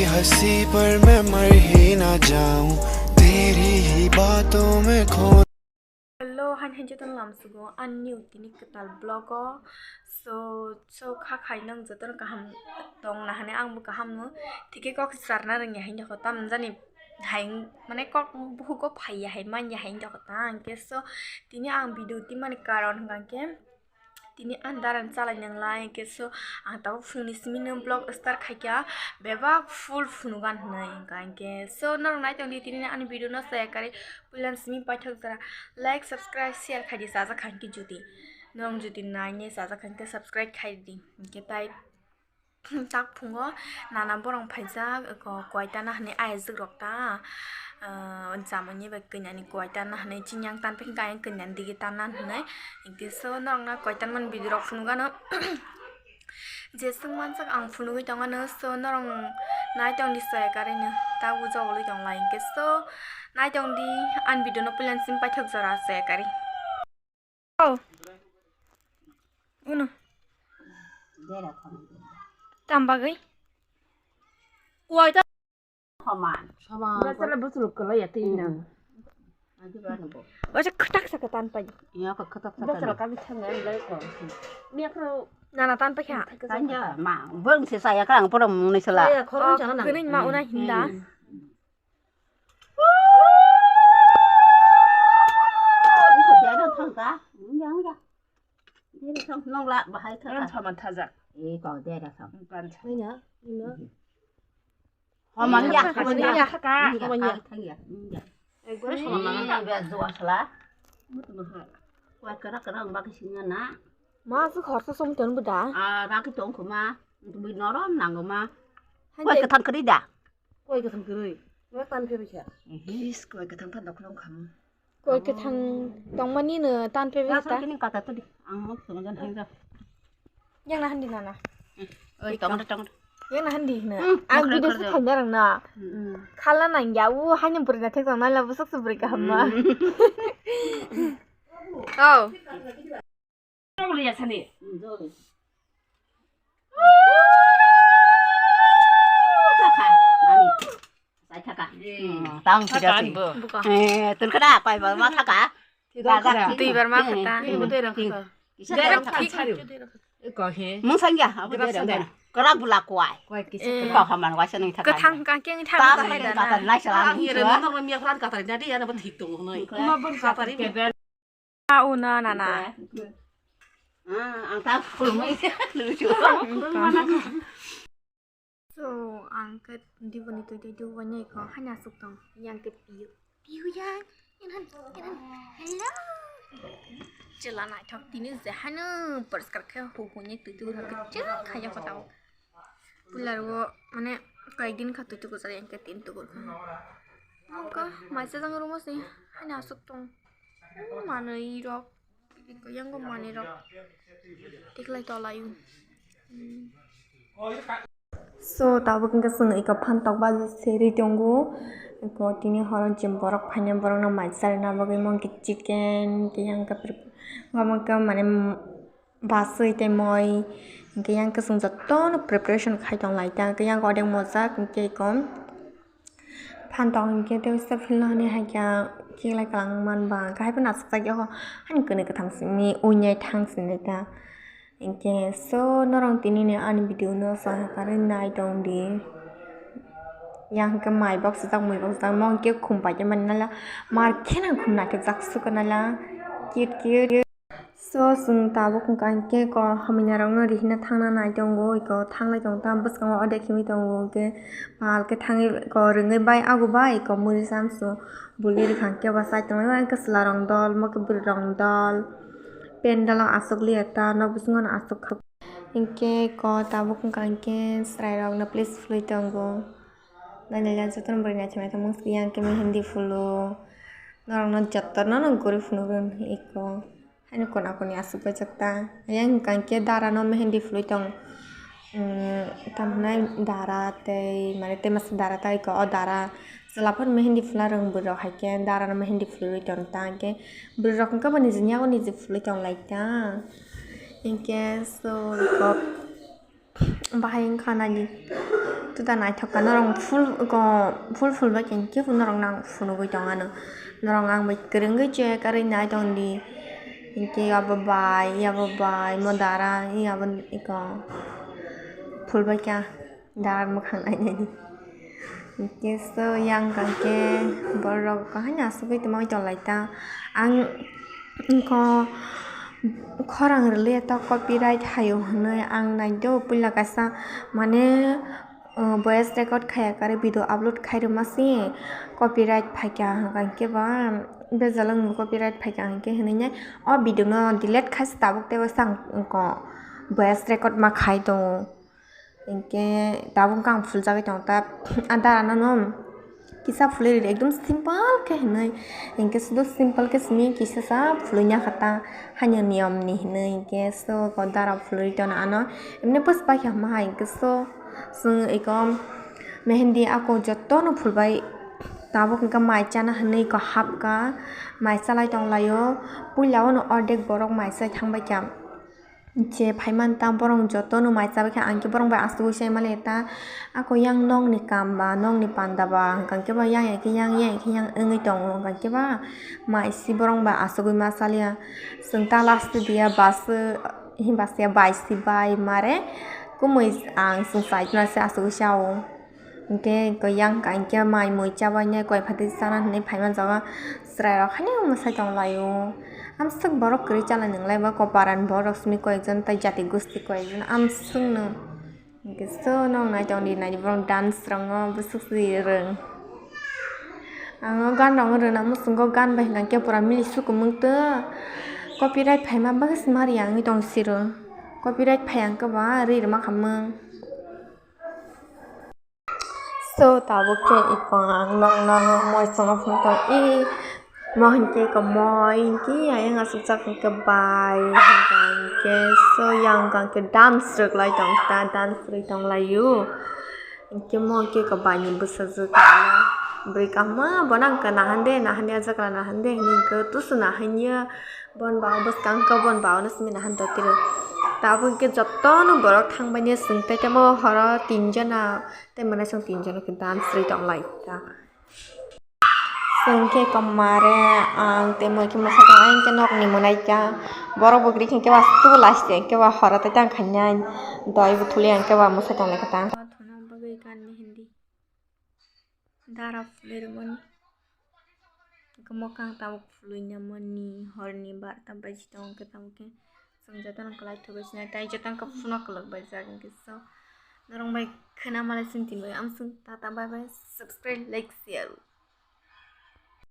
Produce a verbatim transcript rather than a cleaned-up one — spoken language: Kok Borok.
हंसी पर मैं मर ही ना जाऊं, तेरी ही बातों में खो Hello, han han joto lamsugo ani new tini kwtal vlog o. So, so kha khai nang joto no kaham tong na hane ang bo kaham no. Tike kok sarna rang ya hin joko tam jani hai mane kok buhu ko phai ya hai man ya hin joko ta ang ke. So, tini ang video timani karon hwnkha ke tini ang daran chalai nang lai, hwnkhe so ang tabuk phungni simi no vlog start khaikha, bebak full phunugan hwnwi hwnkha hwnkhe. So norok nai tongdi tini ani video no chaya karwi puilan simi paithak jora like, subscribe, share khaidi chajak kha hwnkhe jodi norok jodi nainai chajak kha hwnkhe subscribe khaidi hwnkhe tai. Tak phungo nana borong phaijak, ko-, koitana hwnwi ayajwk rok ta, ah, chamani bai kwnani koitana hwnwi chini yang tan phi kaya kwnani digi tana hwnwi. Hwnkhe so norokno koitan man video rok phunukgano je swng mansak ang phunugwi tongano, so norok nai tongdi soya karino ta ujagolwi tonglai hwnkhe so nai tongdi ani video no puilan simi paithak jora soya kari. Oh. Uno. Dera thang. Tam bagwi? Kuwai ta. Saman. Saman. Bwsala bwswlwk kwlai ya twi nang. Waisa khwtak sa kwtan pai. Ya ka khwtak sa. Bwswlwk kami thang ngai lai ko. Ni akhro. Nana tan pai kha. Tanja ma bwng se saya kang pura mung ni sala. Ya khorong chana na. Kini ma una hinda. Iko dera thang ka? Yang ya. Dera thang nong la bahai thang ka. Ran sama thajak. Iko dera thang. Ran sama. Ina, ina. Homan ya, homan ya. Homan ya. Thang ya. Iko sama nang ya dua sala. Mutu mahal. Wai kara kara ang baki singa na. Ma su khorsa som ton buda. Ah, raki tong kuma. Tumi norom nang ma. Wai kathang kri da. Koi kwthang kwrwi. Wa tan phe bikha. Is koi kwthang pha dokhlo kham. Koi kwthang tongmani no tan phe bikha. Kini kata to di. Ang mok tong jan hang da. Yang na handi nana. Oi tong da tong. Yang na handi na. Ang video se thang darang na. Khala nang ya u hanya buri na thek tong na la busuk su buri ka hamma. Oh. Tang sida si. Eh, tun kada koi ba ma thaka. Twi bar ma khata. Mung sangya, abu dera. Kara bula kwai. Kau haman waisa nang thaka. Kathang kangkeng thang. Ta sa kata nai sala. Ang ire nang nang miya pran kata jadi ya na ba thik tong noi. Kata ri. Ah, una nana. Ah, ang ta phulmai lucu. So, ang ke diboni twi twi duboni ko hanya suk tong. Yang ke piu. Piu yang. Inan, inan. Hello. Chela naithok tini je hano poriskar khe hu hu ni twi twi khe chela khaya kotao. Pular wo mane kaidin kha twi twi ko jare yang ke tin twi ko. Mangka maisa jang rumo se hanya suk tong. Manwi rok, iko yang manwi rok tiklai tolai. So tabuk hwnkhe chwng iko phan tok baji seri tongo. Iko tini horo je borok phaina borokno mai charwna bagwi monkey chicken, hwnkhe yang khe mane baswi tei moi, hwnkhe yang khe chwng jotono preparation khai tong lai ta, hwnkhe yang khe odek mojak, hwnkhe iko. Phan tong hwnkhe tei uisa philno hwnwi hai khe kiklai kwlangma ba hwnkhe hai phano aswk jak yokho hani kwnwi kwthang simi uinai thang sinai ta. Hwnkhe so norok tini ni ani video no chaya karwi nai tong di. Yang hwnkhe mai bok sijak mui bok sijak mo hwnkhe khum pai tei mani nala mar khe nang khum naithok jak sukha nala cute cute. So, chwng tabuk hwnkha hwnkhe ko hamya rokno rihina thangna nai tongo, iko thanglai tongo, tamo bwskango odek himwi tongo, hwnkhe pal khe thangwi ko rwngwi bai ago bai iko muri chamsu buli rwkha hwnkhe bo chai tongo, hwnkhe chwla rok dol, mo khe bwrwi rok dol, pendel o aswk liya ta, nok bisingo no aswk kha. Hwnkhe ko tabuk hwnkha hwnkhe chwrai rokno please phulwi tongo, nainai jotono bwrwi naithok naithok mungsi yang khe mehendi phulo, norokno jotono no guri phunukgo iko. Haino kona koni aswk paijak ta. Ayang hwnkha hwnkhe dara no mehendi phulwi tong. Umm, tamo hwnai dara tei mane tei masa dara ta iko o dara chwla phano mehendi phulna rwng bwrwi rok hai khe dara no mehendi phulwi tong ta hwnkhe bwrwi rok hwnkhe bo nijini yago niji phulwi tong lai ta. Hwnkhe so iko Bahai wngkha naidi. Tuda naithok kha, norok full ko, full full bai khe kebo norok nang phunugwi tong ano. Norok ang bai kwrwngwi check arwi nai tong di. Hinkhe abo bai, abo bai, mo dara, abo iko full bai kha. Dara mwkhang nai nai di. Hinkhe so yang kha khe borok kahani asugwi tongma tong lai ta. Ang wngkha khorang rwliya ta copyright haio hwnwi ang nai do puila kaisa mane, uh, voice record khaiya kare video upload khai rwma se copyright phaikha hwnkha hinkhe ba bejal wngno copyright phaikha hinkhe hwnwi nai o video no delete khai se tabuk teibo sang wngkha voice record ma khai tongo. Hinkhe tabuk khe ang phuljagwi tongo ta, a dara no kisa phulwi rw di, ekdom simple khe hinwi. Hinkhe sudo simple khe simi kisa sa phulwi ya kha ta, haino niyom ni hinwi. Hinkhe so ko dara phulwi tono ano, emni bwswk pai khe hama hai. Hinkhe so chwng eko mehendi ako jotono phulbai. Tabuk hinkhe mai chana hinwi ko hapkha, mai chalai tong laio. Puila ono ordek borok mai chai thang bai kha. Je phaiman ta borok jotono mai chabai khe, ang khe borok bai asugwi sai mani ta. Ako yang nokni kam ba, nokni panda ba, hwnkha khe ba yang ya khe yang, yang ya khe yang wngwi tongo, hwnkha khe ba mai si borok bai asugwi ma chaliya. Chwng ta last dia bus, himba se bai si bai mare kumui ang chwng chai tongna se asugwi sa o. Hinkhe koi yang ka hinkhe mai mui chabainai koi phatwi chana hinwi phaima jaga chwrairok haino mwsai tong laio. Amswk borok kwrwi chala nwnglai ba koparan borok simi koi ekjon tei jati gosti koi ekjon amswkno. Hinkhe so nong nai tong di nai di borok dance rwngo bwswk si rwng. Ang o gan rok rwna muchungo gan bai hinkhe pura mili sukumung tw copyright phaima bagwi se mari ya wngwi tong siro. Copyright phai ang khe ba ri rwma khamung. So tabuk khe iko ang nokno moi chwngno phunukha i mo hinkhe iko moi hinkhe ayang asukjak hinkhe bai hinkhe so yang hinkhe dance rwklai tong ta dance rwui tong laio hinkhe mo hinkhe iko bai ni bwsajwk bwrwi kaham bono ang khe nahande nahande ajak nahande hinwi hinkhe tusu nahanyo bon ba bwskang khe bon ba ono simi nahan totiro tabuk hinkhe jotono borok thangbaino chwng tei tamo horo tinjona. Tei mwnai chwng tinjon khe dance rwi tong lai ta. Chwng khe eko mare ang tei moi khe mwsa tong ai hinkhe nokni mwnai ta. Borok bo kwrwi khe ba stula se hinkhe ba horo tei tang khainai doi bo thuli hinkhe ba mwsa tong lai khe ta. Thuna bagwi gan ni hindi dara phulwi rwmani. Hinkhe mwkhang tabuk phulwi namani horni barta baji tongo hinkhe tabuk khe chwng jotono kwlai thubui sinai tei jotono khe phunukna kwlwk baijak hinkhe so norok bai khwna malai chwng tini bai amswng tata bye bye subscribe like share.